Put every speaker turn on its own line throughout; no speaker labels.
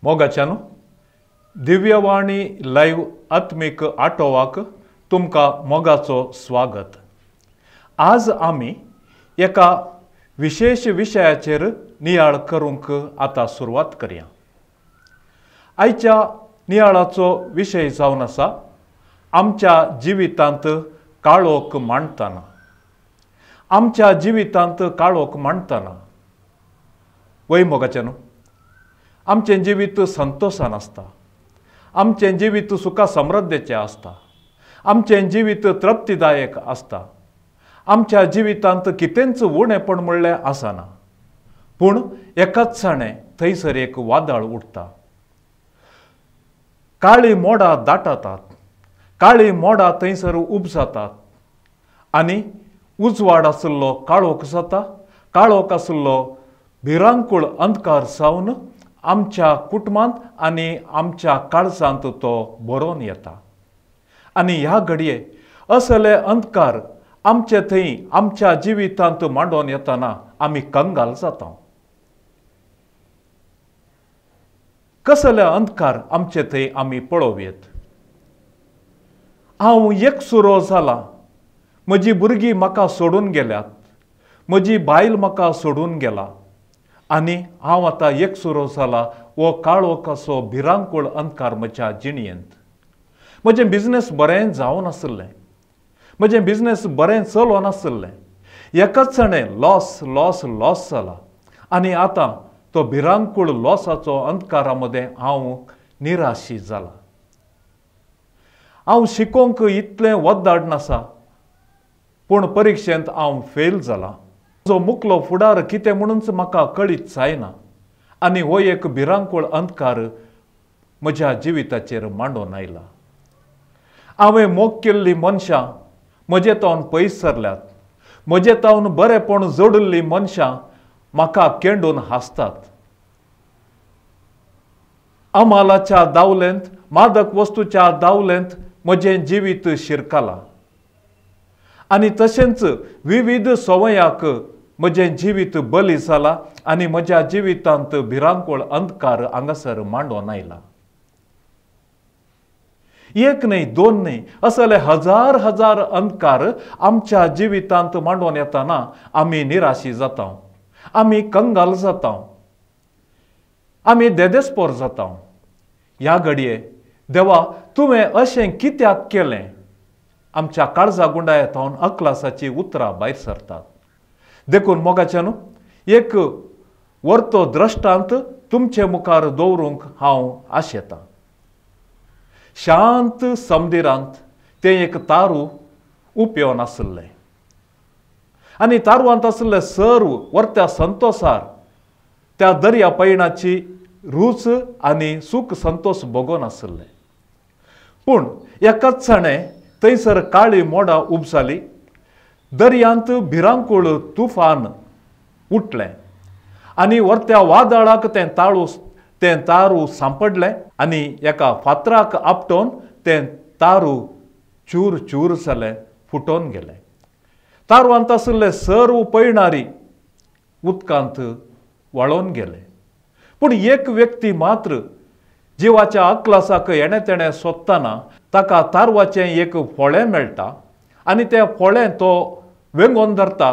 मोगाच्यानो, Divyavani live आत्मीक आटोवाक तुमकां मोगाचो स्वागत। आज आमी एका विशेष विशयाचेर नियाळ करूंक आतां सुरवात करया। आयच्या नियाळाचो विशय जावन आसा आमच्या जिवितांत काळोख मांडटना। आमच्या जिवितांत काळोख मांडटना वय मोगाच्यानो, आमचें जिवीत संतोशान आसता, आमचें जिवीत सुखा समृद्धेचें आसता, आमचें जिवीत तृप्तिदायक आसता, आमच्या जिवितांत कितेंच उणेपण म्हणलें आसना। पूण एकाच साणें थंयसर एक वादळ उठता, काळी मोडां दाटतात, काळी मोडां थंयसर उपजातात आनी उजवाड आशिल्लो काळोख जाता, काळोख आशिल्लो भिरांकूळ अंधकार जावन आमच्या कुटुंबांत आनी आमच्या काळजांत तो भरोन येता। आनी ह्या घडये असले अंधकार आमचे थंय आमच्या जिवितांत मांडोवन येतना आमी कंगाल जाता। कसले अंधकार आमचे थंय आमी पळोवयेत। हांव एकसुरो जाला, म्हजी भुरगीं म्हाका सोडून गेल्यात, म्हजी बायल म्हाका सोडून गेला आनी हांव आतां एकसुरो जाला। हो काळोख असो भिरांकूळ अंधकार म्हज्या जिणयेंत। म्हजें बिजनेस बरें जावन आशिल्लें, म्हजें बिजनेस बरें चलोवन आशिल्लें, एकाच जाणें लॉस लॉस लॉस जाला आनी आतां तो भिरांकूळ लॉसाचो अंधकारा मदें हांव निराशी जाला। हांव शिकोवंक इतलें वद्दाड नासा, पूण परिक्षेंत हांव फेल जाला। जो मुकलो फुडार कितें म्हणूनच म्हाका कळीत जायना आनी हो एक भिरांकूळ अंधकार म्हज्या जिविताचेर मांडून आयला। हांवें मोग केल्लीं मनशां म्हजे तावन पयस सरल्यात, म्हजे तावन बरेपण जोडिल्लीं मनशां म्हाका केंडून हांसतात। अमालाच्या दावलेंत, मादक वस्तूच्या दावलेंत म्हजें जिवीत शिरकलां आनी तशेंच विविध संवयाक म्हजें जिवीत बली जाला आनी म्हज्या जिवितांत भिरांकूळ अंधकार हांगासर मांडून आयला। एक न्हय, दोन न्हय, असले हजार हजार अंधकार आमच्या जिवितांत मांडून येतना आमी निराशी जाता, आमी कंगाल जाता, आमी देदेस्पोर जाता। ह्या घडये देवा तुवें अशें कित्याक केलें? आमच्या काळजा गुंडाया थावन अकलासाची उतरां भायर सरतात। देखून मोगाच्यान एक वर्तो द्रश्टांत तुमचे मुखार दवरूंक हांव आशेतां। शांत समुद्रांत तें एक तारू उपयोन आशिल्लें आनी तारवांत आशिल्ले सर्व वर्त्या संतोसार त्या दर्या पयणाची रूच आनी सूख संतोष भोगोन आशिल्ले। पूण एकाच जाणें थंयसर काळी मोडां उपजाली, दर्यांत भिरांकूळ तुफान उठलें आनी वर्त्या वादळाक तें तारू सांपडलें आनी एका फातराक आपटोवन तें तारू चूर चूर जालें, फुटोवन गेलें। तारवांत आशिल्ले सर्व पयणारी उदकांत व्हाळोवन गेले। पूण एक व्यक्ती मात्र जिवाच्या अकलासाक येणें तेणें सोदतना ताका तारवाचें एक फोळें मेळटा आनी तें फोळें तो वेंगोवन धरता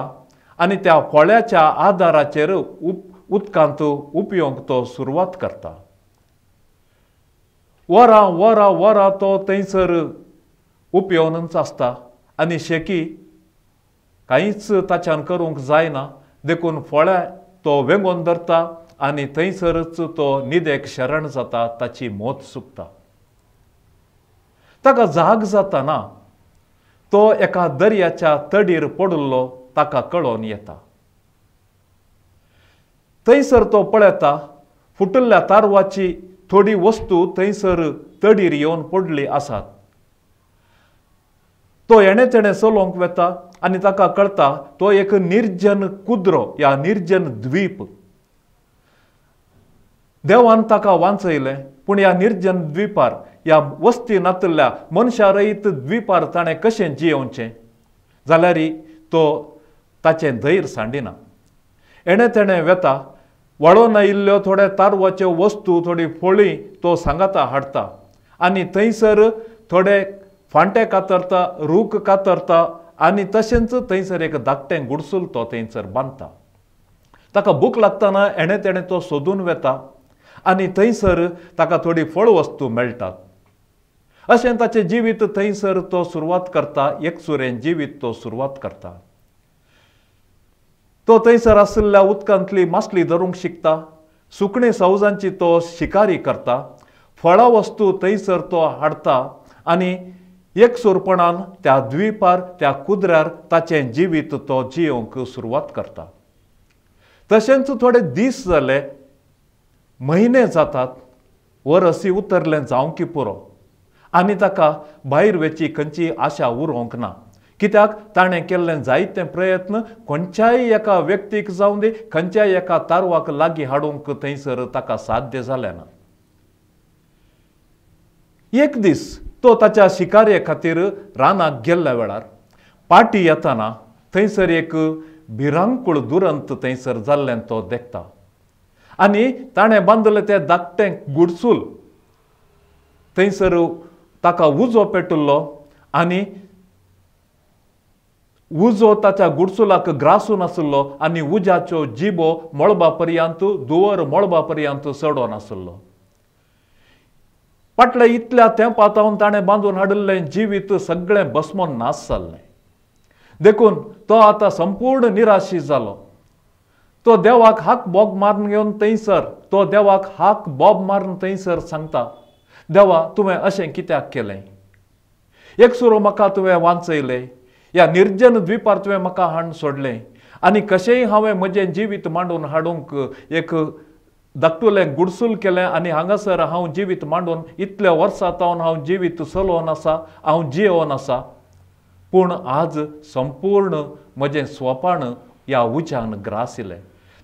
आनी त्या फोळ्याच्या आदाराचेर उदकांत उपयोग तो सुरवात करता। वरां वरां वरां तो थंयसर उपयोनच आसता आनी शेकी कांयच ताच्यान करूंक जायना, देखून फोळें तो वेंगोवन धरता आनी थंयसरच तो निदेक शरण जाता, ताची मौत चुकता। ताका जाग जाताना तो एका दर्याच्या तडीर पडिल्लो ताका कळोवन येता। थंयसर तो पळयता फुटिल्ल्या तारवाची थोडी वस्तू थंयसर तडीर येवन पडली आसात। तो येणे तेणे चलोवंक वता आनी ताका कळटा तो एक निर्जन कुद्रो या निर्जन द्वीप। देवान ताका वांचयलें, पूण ह्या निर्जन द्वीपार, ह्या वस्ती नातिल्ल्या मनशा रहित द्वीपार ताणें कशें जियोवचें? जाल्यार तो ताचें धैर्य सांडिना। येणें तेणें वेता, वळोन आयिल्ल्यो थोड्या तारवाच्यो वस्तू, थोडी फळीं तो सांगाता हाडटा आनी थंयसर थोडे फांटे कातरता, रूख कातरता आनी तशेंच थंयसर एक धाकटें गुडसूल तो थंयसर बांदता. ताका भूक लागतना हेणें तेणें तो सोदून वेता आनी थंयसर ताका थोडी फळ वस्तू मेळटात. अशें ताचें जिवीत थंयसर तो सुरवात करता, एकसुरें जिवीत तो सुरवात करता. तो थंयसर आशिल्ल्या उदकांतली मासली धरूंक शिकता, सुकणीं सवजांची तो शिकारी करता, फळां वस्तू थंयसर तो हाडटा आनी एकसुरपणान त्या द्वीपार, त्या कुद्र्यार ताचें जिवीत तो जियोवंक सुरवात करता. तशेंच थोडे दीस जाले, म्हयने जातात, वरसी उतरलें जावंक पुरो आनी ताका भायर वेची खंयची आशा उरोवंक ना. कित्याक ताणें केल्लें जायते प्रयत्न खंयच्याय एका व्यक्तीक जावं दी, खंयच्याय एका तारवाक लागीं हाडूंक थंयसर ताका साध्य जालें ना. एक दीस तो ताच्या शिकारे खातीर रानाक गेल्ल्या वेळार पाटी येतना थंयसर एक भिरांकूळ दुरंत थंयसर जाल्लें तो देखता आनी ताणें बांदलें तें धाकटें गुडसूल थंयसर ताका उजो पेटिल्लो आनी उजो ताच्या गुडसुलाक ग्रासून आशिल्लो आनी उज्याच्यो जिबो मळबा पर्यंत, धुंवर मळबा पर्यंत चडोन आशिल्लो. फाटल्या इतल्या तेंपा तावन ताणें बांदून हाडिल्लें जिवीत सगळें भस्मोन नाश जाल्लें. देखून तो आतां संपूर्ण निराशी जालो. तो देवाक हाक बोब मारून घेवन थंयसर, तो देवाक हाक बोब मारून थंयसर सांगता, देवा तुवें अशें कित्याक केलें? एकसुरो म्हाका तुवें वांचयलें, ह्या निर्जन द्वीपार तुवें म्हाका हाडून सोडलें आनी कशेंय हांवें म्हजें जिवीत मांडून हाडूंक एक धाकटुलें गुडसूल केलें आनी हांगासर हांव जिवीत मांडून इतल्या वर्सां तावन हांव जिवीत चलोवन आसा, हांव जियोवन आसा, पूण आज संपूर्ण म्हजें स्वपाण ह्या उज्यान ग्रासिलें.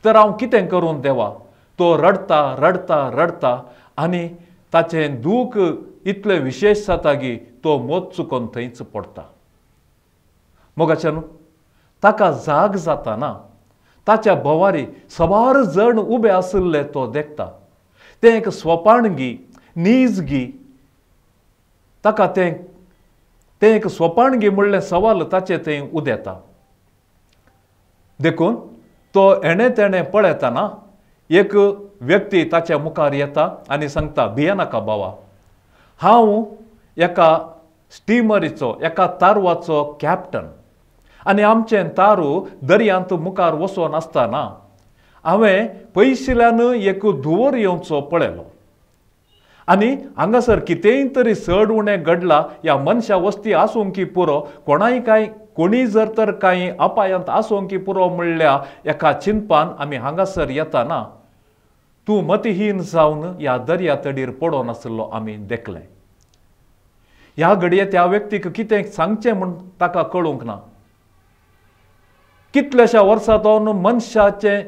तर हांव कितें करूं देवा? तो रडता रडता रडता आनी ताचें दूख इतलें विशेश जाता की तो मोत चुकोन थंयच पडटा. मोगाच्यान ताका जाग जाताना ताच्या भोवारी सबार जण उबे आशिल्ले तो देखता. तें एक स्वपाणगी, नीजगी, ताका तें तें एक स्वपाणगी म्हणलें सवाल ताचें थंय उदेता. देखून तो हेणें तेणें पळयतना एक व्यक्ती ताच्या मुखार येता आनी सांगता, भियेनाका बाबा, हांव एका स्टिमरीचो, एका तारवाचो कॅप्टन आनी आमचें तारू दर्यांत मुखार वचोन आसतना हांवें पयशिल्ल्यान एक धुंवर येवचो पळयलो आनी हांगासर कितेंय तरी चड उणें घडलां, ह्या मनशा वस्ती आसूंक की पुरो, कोणाय कांय कोणी जर तर कांय अपायांत आसूंक की पुरो म्हणल्या एका चिंतपान आमी हांगासर येताना तूं मतिहीन जावन ह्या दर्या तडीर पडोन आशिल्लो आमी देखलें. ह्या घडये त्या व्यक्तीक कितें सांगचें म्हूण ताका कळूंक ना. कितल्याश्या वर्सां जावन मनशाचें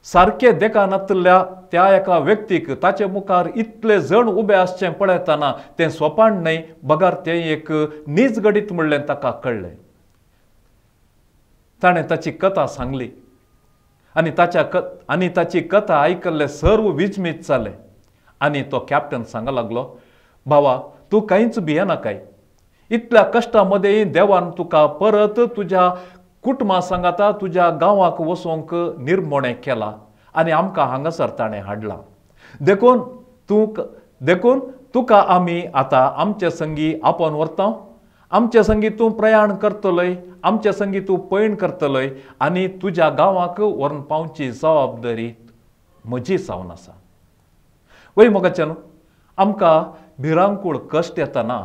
सारकें देखानातिल्ल्या त्या एका व्यक्तीक ताचे मुखार इतले जण उबे आसचें पळयतना तें सोपाण न्हय बगर तें एक नीज घडीत म्हणलें ताका कळ्ळें. ताणें ताची कथा सांगली आनी आनी ताची कथा आयकल्ले सर्व विजमीत जाले आनी तो कॅप्टन सांगा लागलो, बाबा तूं कांयच भियेनाकाय, इतल्या कश्टां मदें देवान तुका परत तुज्या कुटुंबा सांगाता तुज्या गांवाक वचोंक निर्मोणें केलां आनी आमकां हांगासर ताणें हाडलां, देखून तुका आमी आतां आमचे संगी आपोवन व्हरता, आमचे संगी तूं प्रयाण करतलोय, आमचे संगी तूं पयण करतलोय आनी तुज्या गांवाक व्हरून पावची जबाबदारी म्हजी जावन आसा. वय मोगाच्यान आमकां भिरांकूळ कश्ट येतना,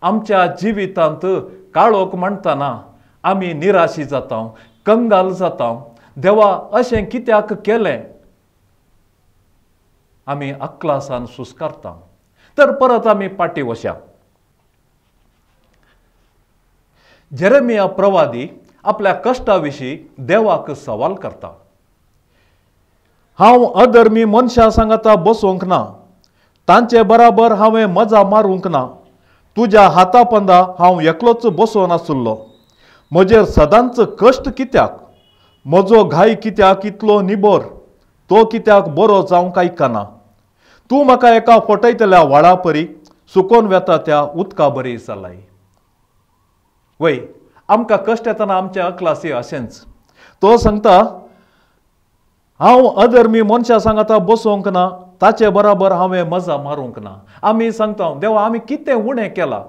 आमच्या जिवितांत काळोख मांडटना आमी निराशी जाता, कंगाल जाता, देवा अशें कित्याक केलें आमी अक्लासान सुस्कारता. तर परत आमी पाटी वशा. जेरेमिया प्रवादी आपल्या कश्टा विशीं देवाक सवाल करता, हांव अधर्मी मनशां सांगाता बसोवंक ना, तांचे बराबर हांवें मजा मारूंक ना, तुज्या हाता पंदा हांव एकलोच बसोवन आशिल्लो, म्हजेर सदांच कश्ट कित्याक, म्हजो घाय कित्याक इतलो निबोर, तो कित्याक बरो जावंक आयकना? तूं म्हाका एका फटयतल्या व्हाळा परी सुकोवन वेता त्या उदका बरी जालाय. वय, आमकां कश्ट येतना आमच्या अक्लासी अशेंच. तो सांगता हांव अधर्मी मनशां सांगाता बसोवंक ना, ताचे बराबर हांवें मजा मारूंक ना. आमी सांगता देवा आमी कितें उणें केलां,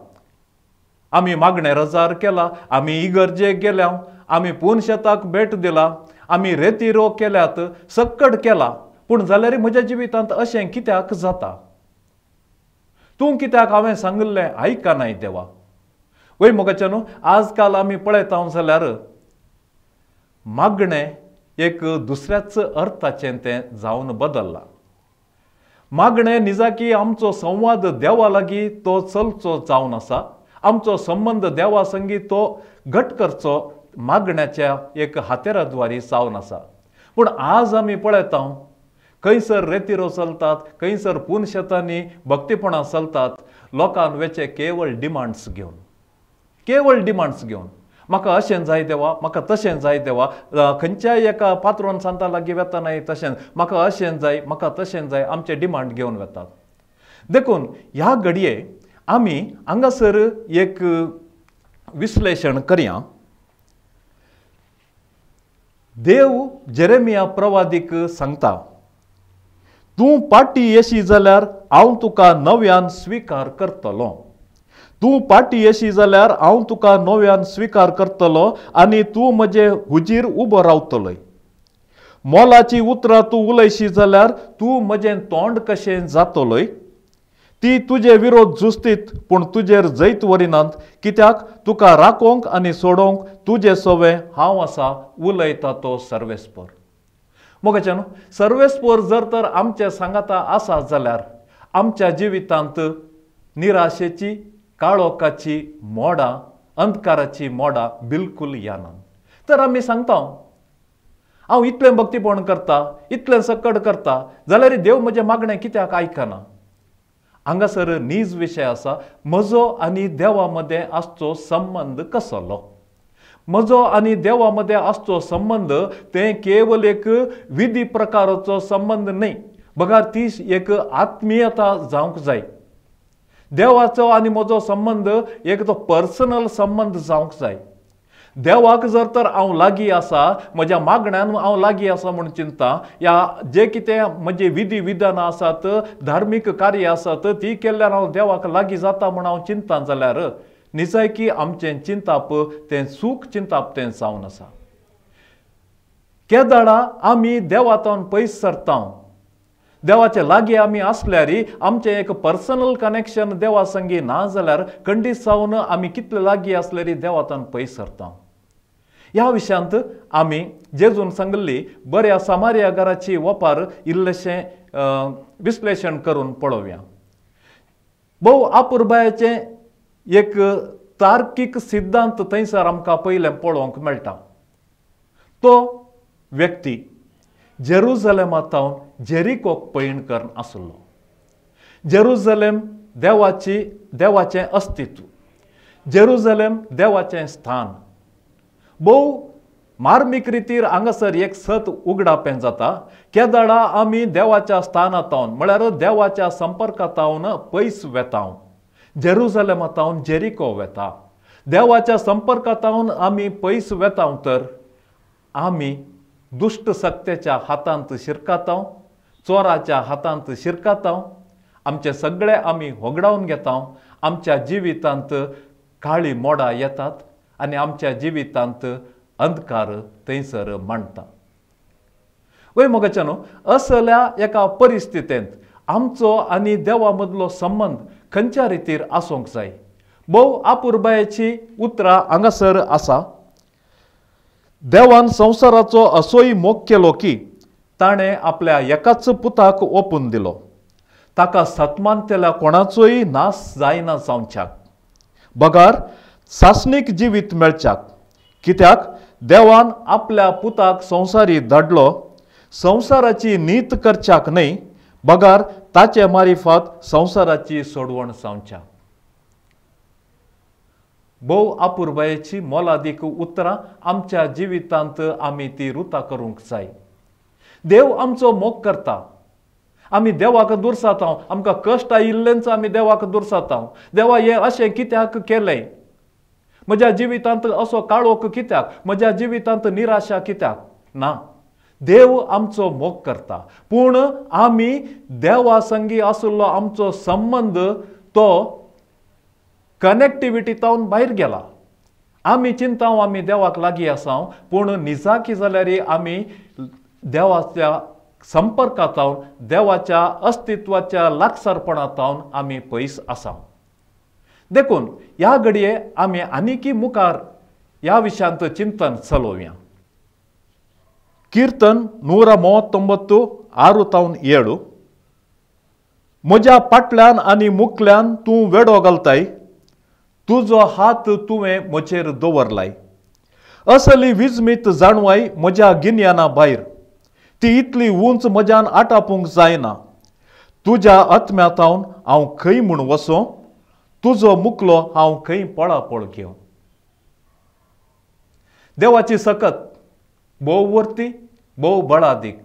आमी मागणें रजार केला, आमी इगर्जेक गेल्या, आमी पून शेताक भेट दिला, आमी रेती रोग केल्यात, सक्कड केला, पूण जाल्यार म्हज्या जिवितांत अशें कित्याक जाता? तूं कित्याक हांवें सांगिल्लें आयकनाय देवा? वय मोगाचे न्हू, आजकाल आमी पळयता जाल्यार मागणें एक दुसऱ्याच अर्थाचें तें जावन बदल्लां. मागणें निजाकी आमचो संवाद देवा लागीं तो चलचो जावन आसा, आमचो संबंद देवा संगी तो घट करचो मागण्याच्या एक हातेराद्वारी जावन आसा. पूण आज आमी पळयता खंयसर रेतिरो चलतात, खंयसर पून शेतांनी भक्तीपणां चलतात, लोकांक वेचे केवळ डिमांड्स घेवन, केवळ डिमांड्स घेवन, म्हाका अशें जाय देवा, म्हाका तशें जाय देवा, खंयच्याय एका पात्रोन सांता लागीं वेतनाय तशें म्हाका अशें जाय, म्हाका तशें जाय, आमचे डिमांड घेवन वेतात. देखून ह्या घडये आमी हांगासर एक विश्लेशण करया. देव जेरेमिया प्रवादीक सांगता, तूं पाटी येशी जाल्यार हांव तुका नव्यान स्विकार करतलो, तूं पाटी येशी जाल्यार हांव तुका नव्यान स्विकार करतलो आनी तूं म्हजे हुजीर उबो रावतलोय. मोलाची उतरां तूं उलयशी जाल्यार तूं म्हजें तोंड कशें जातलोय. ती तुजे विरोध झुजतीत पूण तुजेर जैत वरिनात, कित्याक तुका राखोवंक आनी सोडोवंक तुजे सवे हांव आसा, उलयता तो सर्वेस्पर. मोगाचे न्हू, सर्वेस्पर जर तर आमचे सांगाता आसा जाल्यार आमच्या जिवितांत निराशेची, काळोखाची मोडां, अंधकाराची मोडां बिलकूल येना. तर आमी सांगता हांव इतलें भक्तीपण करता, इतलें सक्कड करता, जाल्यार देव म्हजें मागणें कित्याक आयकना? हांगासर नीज विशय आसा, म्हजो आनी देवा मदें आसचो संबंद कसलो? म्हजो आनी देवा मदें आसचो संबंद तें केवल एक विधी प्रकाराचो संबंद न्हय, बगर ती एक आत्मीयता जावंक जाय. देवाचो आनी म्हजो संबंद एक तो पर्सनल संबंद जावंक जाय. देवाक जर तर हांव लागीं आसा, म्हज्या मागण्यान हांव लागीं आसा म्हूण चिंता, या जे कितें म्हजे विधी विधानां आसात, धार्मीक कार्य आसात, ती केल्ल्यान हांव देवाक लागीं जाता म्हूण हांव चिंता जाल्यार निजायकी आमचें चिंताप तें सूख चिंताप तें जावन आसा. केदाळा आमी देवातावन पयस सरता, देवाचे लागीं आमी आसल्यार आमचें एक पर्सनल कनेक्शन देवा संगी ना जाल्यार खंडीत जावन आमी कितले लागीं आसल्यार देवातान पयस सरता. ह्या विशयांत आमी जेजून सांगिल्ली बऱ्या सामारिया घराची वपार इल्लेशें विश्लेशण करून पळोवया. भोव आपुरबायाचें एक तार्कीक सिद्धांत थंयसर आमकां पयलें पळोवंक मेळटा. तो व्यक्ती जेरुजलेमा थावन जेरिकोक पयण करून आसलो. जेरुजलेम देवाची, देवाचें अस्तित्व, जेरुजलेम देवाचें स्थान. भोव मार्मीक रितीर हांगासर एक सत उगडापें जाता. केदाळा आमी देवाच्या स्थानांत म्हळ्यार देवाच्या संपर्कांत पयस वेता, जेरुजलेमा थावन जेरिको वेता, देवाच्या संपर्कांत आमी पयस वेता तर आमी दुश्ट सक्तेच्या हातांत शिरकाता, चोराच्या हातांत शिरकाता, आमचे सगळे आमी होगडावन घेता, आमच्या जिवितांत काळी मोडां येतात आनी आमच्या जिवितांत अंधकार थंयसर मांडटा. वय मोगाच्या न्हू, असल्या एका परिस्थितींत आमचो आनी देवा मदलो संबंद खंयच्या रितीर आसूंक जाय? भोव आपुरबायेची उतरां हांगासर आसा. देवान संवसाराचो असोय मोग केलो की ताणें आपल्या एकाच पुताक ओपून दिलो, ताका सतमानतेल्या कोणाचोय नाश जायना जावच्याक, बगर सासणीक जिवीत मेळच्याक. कित्याक देवान आपल्या पुताक संवसारी धाडलो, संवसाराची नीत करच्याक न्हय, बगर ताचे मारिफात संवसाराची सोडवण जावच्याक. भोव आपुरबायेची मोलादीक उतरां आमच्या जिवितांत आमी ती रुता करूंक जाय. देव आमचो मोग करता. आमी देवाक दुरसाताव, आमकां कश्ट आयिल्लेंच आमी देवाक दुरसाताव. देवा हें अशें कित्याक केलें, म्हज्या जिवितांत असो काळोख कित्याक, म्हज्या जिवितांत निराशा कित्याक? ना, देव आमचो मोग करता. पूण आमी देवा संगी आशिल्लो आमचो संबंद तो कनेक्टिविटी तावन भायर गेला. आमी चिंता आमी देवाक लागीं आसा, पूण निजाकी जाल्यार आमी देवाच्या संपर्कांत, देवाच्या अस्तित्वाच्या लागसारपणांत आमी पयस आसा. देखून ह्या घडये आमी आनीकी मुखार ह्या विशयांत चिंतन चलोवया. कीर्तन 139 6-7. म्हज्या फाटल्यान आनी मुखल्यान तूं वेडो घालताय, तुजो हात तुवें म्हजेर दवरलाय. असली विजमीत जाणवाय म्हज्या गिन्याना भायर, ती इतली उंच म्हज्यान आटापूंक जायना. तुज्या आत्म्यातावन हांव खंय म्हूण वचों, तुजो मुकलो हांव खंय पळापळ घेवं. देवाची सकत भोव वर्ती, भोव बळादीक.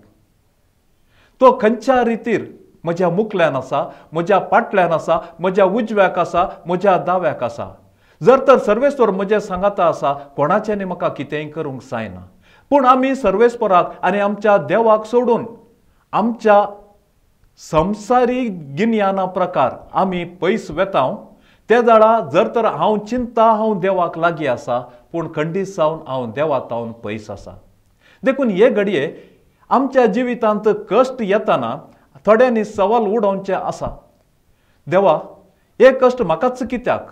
तो खंयच्या रितीर म्हज्या मुखल्यान आसा, म्हज्या फाटल्यान आसा, म्हज्या उजव्याक आसा, म्हज्या दाव्याक आसा. जर तर सर्वेस्वर म्हज्या सांगाता आसा, कोणाच्यानी म्हाका कितेंय करूंक जायना. पूण आमी सर्वेस्वराक आनी आमच्या देवाक सोडून आमच्या संवसारीक गिन्याना प्रकार आमी पयस वेता. ते जाणा जर तर हांव चिंता हांव देवाक लागीं आसा, पूण खंडीत जावन हांव देवा तावन पयस आसा. देखून हे घडये आमच्या जिवितांत कश्ट येताना थोड्यांनी सवाल उडोवचें आसा, देवा हे कश्ट म्हाकाच कित्याक?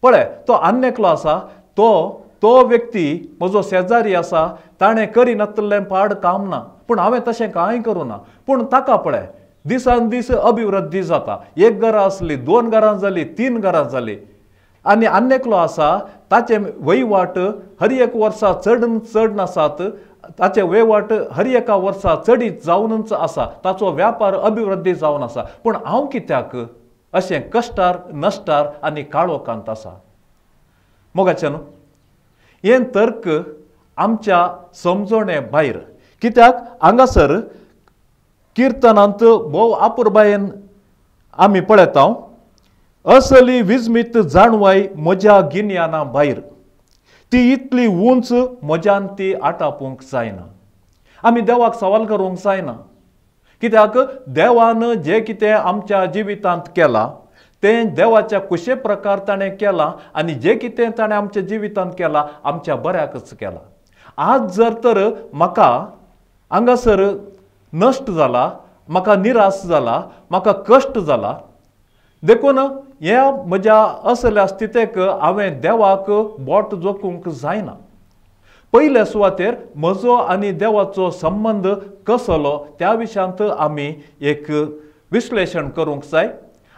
पळय तो आन्नेकलो आसा, तो व्यक्ती म्हजो शेजारी आसा, ताणें करिनातलें पाड काम ना, पूण हांवें तशें कांय करूं ना. पूण ताका पळय दिसान दीस अभिवृद्धी जाता, एक घरां आसली, 2 घरां जाली, 3 घरां जाली. आनी आन्नेकलो आसा ताचे वहिवाट हर एक वर्सा चड चड नासात, ताचे वहिवाट हर एका वर्सा चडीत जावनच आसा, ताचो व्यापार अभिवृद्धी जावन आसा. पूण हांव कित्याक अशें कश्टार नश्टार आनी काळोखांत आसा? मोगाचें न्हू, हें तर्क आमच्या समजोणे भायर. कित्याक हांगासर किर्तनांत भोव आपुरबायेन आमी पळयता, असली विजमीत जाणवाय म्हज्या गिन्याना भायर, ती इतली उंच म्हज्यान ती आटापूंक जायना. आमी देवाक सवाल करूंक जायना, कित्याक देवान जें कितें आमच्या जिवितांत केलां तें देवाच्या कुशे प्रकार ताणें केलां, आनी जें कितें ताणें आमच्या जिवितांत केलां आमच्या बऱ्याकच केलां. आज जर तर म्हाका हांगासर नश्ट जाला, म्हाका निराश जाला, म्हाका कश्ट जाला, देखून ह्या म्हज्या असल्या स्थितेक हांवें देवाक बोट जोखूंक जायना. पयले सुवातेर म्हजो आनी देवाचो संबंद कसलो त्या विशयांत आमी एक विश्लेशण करूंक जाय.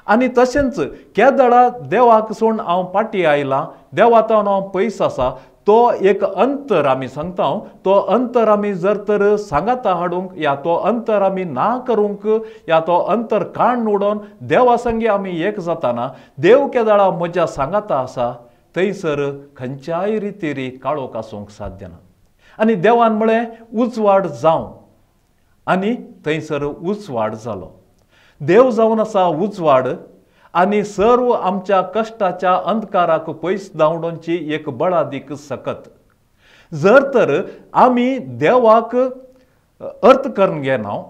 आनी तशेंच केदळा देवाक सोडून हांव फाटीं आयलां, देवा तावन हांव पयस आसा, तो एक अंतर आमी सांगता, तो अंतर आमी जर तर सांगाता हाडूंक या तो अंतर आमी ना करूंक या तो अंतर काण उडोवन देवा संगी आमी एक जाताना देव केदळा म्हज्या सांगाता आसा थंयसर खंयच्याय रितीरी काळोख आसूंक साध्य ना. आनी देवान म्हळें उजवाड जावं, आनी थंयसर उजवाड जालो. देव जावन आसा उजवाड, आनी सर्व आमच्या कश्टाच्या अंधकाराक पयस धांवडोवची एक बळादीक सकत. जर तर आमी देवाक अर्थ करून घेना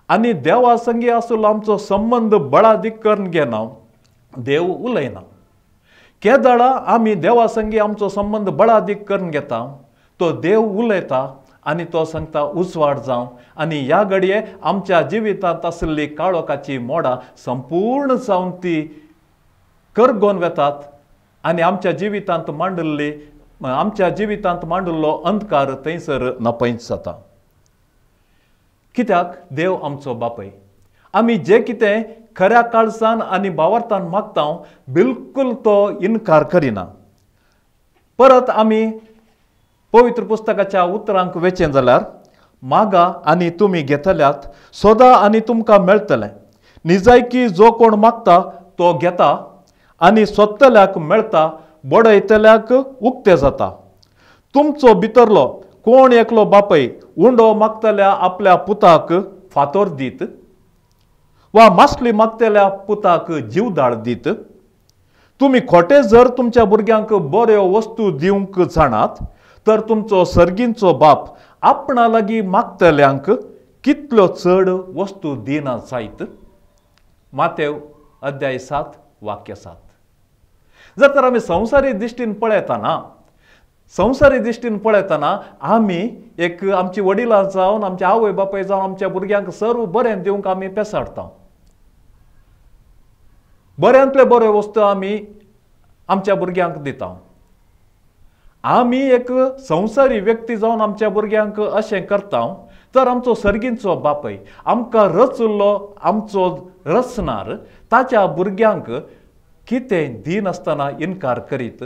आनी देवा संगी आशिल्लो आमचो संबंद बळादीक करून घेना, देव उलयना. केदळा आमी देवा संगी आमचो संबंद बळादीक करून घेता, तो देव उलयता आनी तो सांगता उजवाड जावं, आनी ह्या घडये आमच्या जिवितांत आशिल्ली काळोखाची मोडां संपूर्ण जावन ती करगोन वेतात आनी आमच्या जिवितांत मांडिल्ली आमच्या जिवितांत मांडिल्लो अंधकार थंयसर नपयत जाता. कित्याक देव आमचो बापय. आमी जें कितें खऱ्या काळजान आनी भावार्थान मागता बिलकुल तो इनकार करिना. परत आमी पवित्र पुस्तकाच्या उतरांक वेचें जाल्यार, मागा आनी तुमी घेतल्यात, सोदा आनी तुमकां मेळटलें. निजायकी जो कोण मागता तो घेता, आनी सोदतल्याक मेळटा, बडयतल्याक उक्तें जाता. तुमचो भितरलो कोण एकलो बापय उंडो मागतल्या आपल्या पुताक फातोर दीत वा मासली मागतल्या पुताक जीवदाळ दीत? तुमी खोटे जर तुमच्या भुरग्यांक बऱ्यो वस्तू दिवंक जाणात तर तुमचो सर्गींचो बाप आपणा लागीं मागतल्यांक कितल्यो चड वस्तू दिना जायत. मातेव अध्याय 7 वाक्य 7. जर तर आमी संवसारी दृश्टीन पळयतना आमी एक आमची वडिलां जावन आमच्या आवय बापाय जावन आमच्या भुरग्यांक सर्व बरें दिवंक आमी पेसाडटा. बऱ्यांतले बऱ्यो वस्तू आमी आमच्या भुरग्यांक दिता. आमी एक संवसारी व्यक्ती जावन आमच्या भुरग्यांक अशें करता तर आमचो सर्गींचो बापय आमकां रचिल्लो आमचो रचणार ताच्या भुरग्यांक कितें दिनासतना इनकार करीत?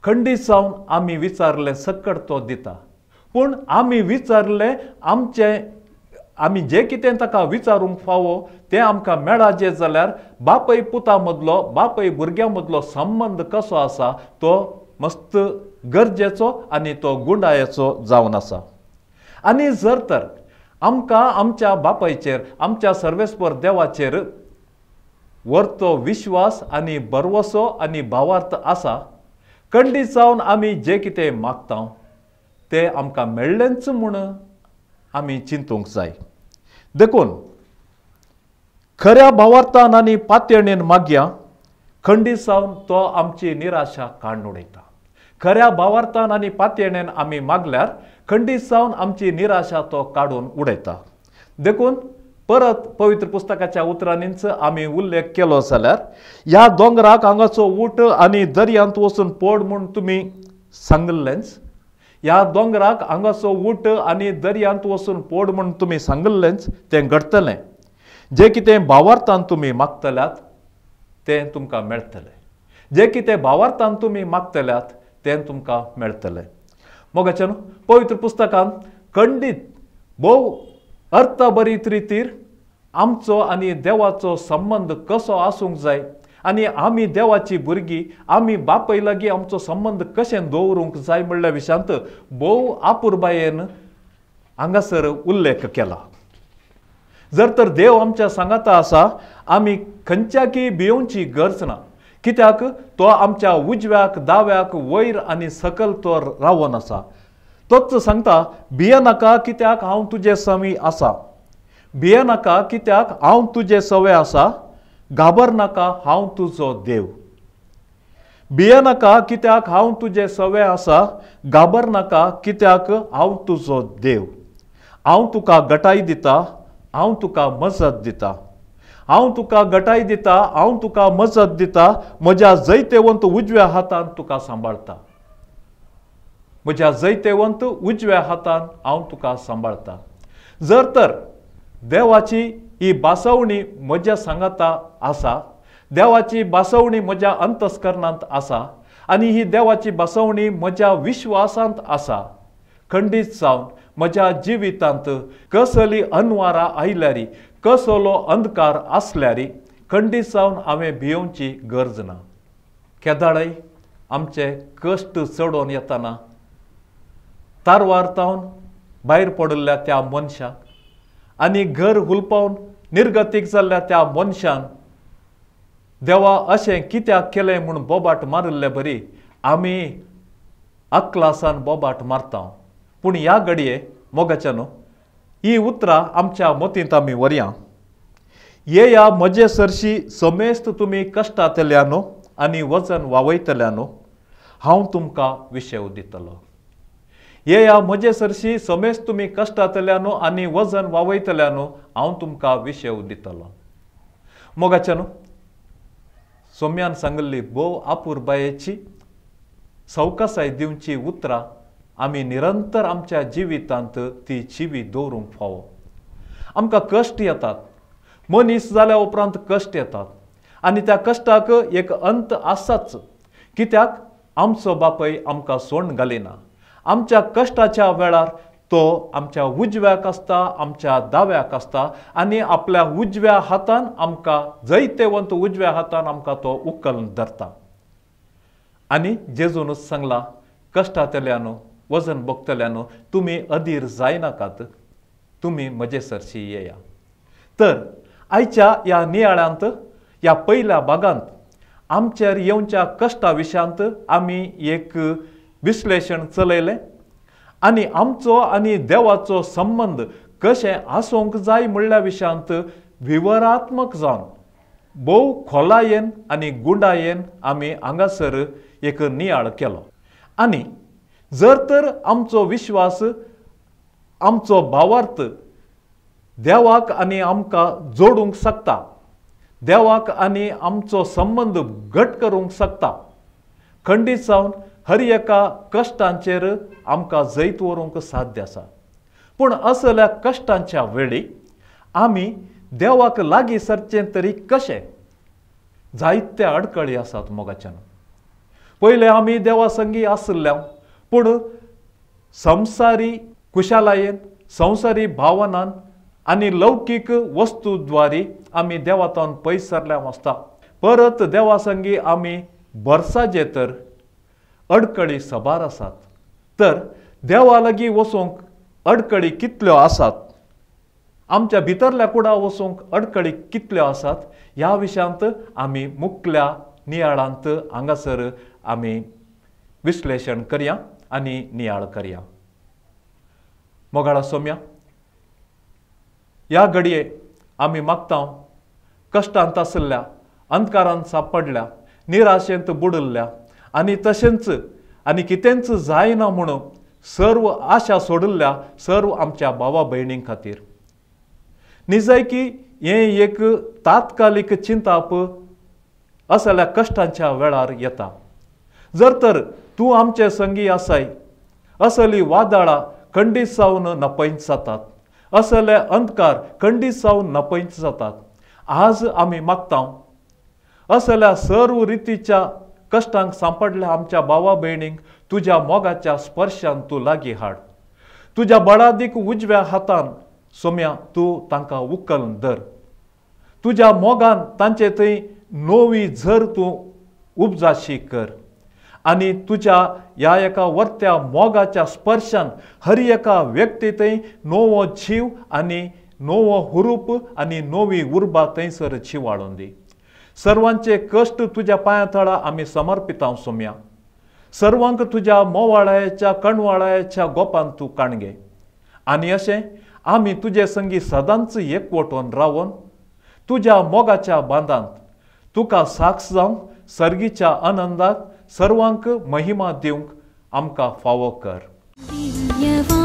खंडीत जावन आमी विचारलें सकट तो दिता, पूण आमी विचारलें आमचें आमी जें कितें ताका विचारूंक फावो तें आमकां मेळाचें जाल्यार बापय पुता मदलो बापय भुरग्यां मदलो संबंद कसो आसा तो मस्त गरजेचो आनी तो गुंडायेचो जावन आसा. आनी जर तर आमकां आमच्या बापायचेर आमच्या सर्वेस्पर देवाचेर वरतो विश्वास आनी भरवसो आनी भावार्थ आसा, खंडीत जावन आमी जें कितें मागता तें आमकां मेळ्ळेंच म्हूण आमी चिंतूंक जाय. देखून खऱ्या भावार्थान आनी पातयणेन मागया, खंडीत जावन तो आमची निराशा काडून उडयता. खऱ्या भावार्थान आनी पातयणेन आमी मागल्यार खंडीत जावन आमची निराशा तो काडून उडयता. देखून परत पवित्र पुस्तकाच्या उतरांनीच आमी उल्लेख केलो जाल्यार ह्या दोंगराक हांगाचो उठ आनी दर्यांत वचून पड म्हूण तुमी सांगिल्लेंच, ह्या दोंगराक हांगाचो उठ आनी दर्यांत वचून पड म्हूण तुमी सांगिल्लेंच तें घडटलें. जें कितें भावार्थान तुमी मागतल्यात तें तुमकां मेळटलें. जें कितें भावार्थान तुमी मागतल्यात तें तुमकां मेळटलें. मोगाच्यान पवित्र पुस्तकान खंडीत भोव अर्थभरीत रितीर आमचो आनी देवाचो संबंद कसो आसूंक जाय आनी आमी देवाची भुरगीं आमी बापय लागीं आमचो संबंद कशें दवरूंक जाय म्हणल्या विशयांत भोव आपुरबायेन हांगासर उल्लेख केला. जर तर देव आमच्या सांगाता आसा आमी खंयच्याकी भियोवची गरज ना, कित्याक तो आमच्या उजव्याक दाव्याक वयर आनी सकल तो रावोन आसा. तोच सांगता भियेनाका कित्याक हांव तुजे सवी आसा, भियेनाका कित्याक हांव तुजे सवे आसा, घाबर नाका हांव तुजो देव. भियेनाका कित्याक हांव तुजे सवे आसा, घाबर नाका कित्याक हांव तुजो देव. हांव तुका गटाय दिता, हांव तुका मजत दिता, हांव तुका गटाय दिता, हांव तुका मजत दिता, म्हज्या जैतेवंत उजव्या हातान तुका सांबाळटा, म्हज्या जैतेवंत उजव्या हातान हांव तुका सांबाळटा. जर तर देवाची ही बासवणी म्हज्या सांगाता आसा, देवाची बासवणी म्हज्या अंतस्करणांत आसा आनी ही देवाची बासवणी म्हज्या विश्वासांत आसा, खंडीत जावन म्हज्या जिवितांत कसली अनवारां आयल्यारी कसलो अंधकार आसल्यारी खंडीत जावन हांवें भियोवची गरज ना. केदाळय आमचे कश्ट चडोवन येतना तारवार तावन भायर पडिल्ल्या त्या मनशाक आनी घर हुलपावन निर्गतीक जाल्ल्या त्या मनशान देवा अशें कित्याक केलें म्हूण बोबाट मारिल्ले बरी आमी अक्लासान बोबाट मारता. पूण ह्या घडये मोगाच्या न्हू ही उतरां आमच्या मतींत आमी व्हरया. येया म्हजे सरशी समेस्त तुमी कश्टांतल्या न्हू आनी वजन वावयतल्या न्हू, हांव तुमकां विशेव दितलो. येया म्हजे सरशी समेस्त तुमी कश्टांतल्या न्हू आनी वजन वावयतल्या न्हू, हांव तुमकां विशेव दितलो. मोगाच्या न्हू सोम्यान सांगिल्ली भोव आपुरबायेची सवकासाय दिवची उतरां आमी निरंतर आमच्या जिवितांत ती जिवी दवरूंक फावो. आमकां कश्ट येतात, मनीस जाल्या उपरांत कश्ट येतात आनी त्या कश्टाक एक अंत आसाच, कित्याक आमचो बापय आमकां सोंड घालिना. आमच्या कश्टाच्या वेळार तो आमच्या उजव्याक आसता, आमच्या दाव्याक आसता आनी आपल्या उजव्या हातान आमकां जैतेवंत उजव्या हातान आमकां तो उखल धरता. आनी जेजूनच सांगला कश्टांतल्यान वजन भोगतल्यान तुमी अधीर जायनाकात, तुमी म्हजे सरशी येया। तर आयच्या ह्या नियाळांत ह्या पयल्या भागांत आमचेर येवच्या कश्टा विशयांत आमी एक विश्लेशण चलयलें आनी आमचो आनी देवाचो संबंद कशें आसूंक जाय म्हणल्या विशयांत विवरात्मक जावन भोव खोलायेन आनी गुंडायेन आमी हांगासर एक नियाळ केलो। आनी जर तर आमचो विश्वास आमचो भावार्थ देवाक आनी आमकां जोडूंक शकता, देवाक आनी आमचो संबंद घट करूंक शकता, खंडीत जावन हर एका कश्टांचेर आमकां जैत व्हरूंक साध्य आसा। पूण असल्या कश्टांच्या वेळी आमी देवाक लागीं सरचें तरी कशें? जायते अडकळी आसात मोगाच्यान। पयले आमी देवा संगी आशिल्ल्या, पूण संवसारी कुशालायेन संवसारी भावनान आनी लौकीक वस्तूद्वारी आमी देवातावन पयस सरल्या आसता। परत देवा संगी आमी भरसाचे तर अडकळी सबार आसात। तर देवा लागीं वचूंक अडकळी कितल्यो आसात, आमच्या भितरल्या कुडा वचूंक अडकळी कितल्यो आसात ह्या विशयांत आमी मुखल्या नियाळांत हांगासर आमी विश्लेशण करया आनी नियाळ करया। मोगाळा सोम्या, ह्या घडये आमी मागता कश्टांत आशिल्ल्या, अंधकारांत सापडल्या, निराशेंत बुडिल्ल्या आनी तशेंच आनी कितेंच जायना म्हणून सर्व आशा सोडिल्ल्या सर्व आमच्या भावा भयणीं खातीर निजायकी हें एक तात्कालीक चिंताप असल्या कश्टांच्या वेळार येता। जर तर तूं आमचे संगी आसाय, असली वादळां खंडीत जावन नपयत जातात, असले अंधकार खंडीत जावन नपयत जातात। आज आमी मागता असल्या सर्व रितीच्या कश्टांक सांपडल्या आमच्या भावा भयणींक तुज्या मोगाच्या स्पर्शान तूं लागीं हाड। तुज्या बळादीक उजव्या हातान सोम्या तूं तांकां उखल धर। तुज्या मोगान तांचे थंय नवी झर तूं उपजाशी कर आनी तुज्या ह्या एका वर्त्या मोगाच्या स्पर्शान हर एका व्यक्ती थंय नवो जीव आनी नवो हुरूप आनी नवी उर्बा थंयसर जिवाळून दी। सर्वांचे कश्ट तुज्या पांया तळा आमी समर्पितांव सोम्या। सर्वांक तुज्या मोवाळायाच्या कणवाळायाच्या गोपान तूं काणगे आनी अशें आमी तुजे संगी सदांच एकवटून रावन तुज्या मोगाच्या बांदांत तुका साक्ष जावंक सर्गीच्या आनंदाक सर्वांक महिमा दिवंक आमकां फावो कर।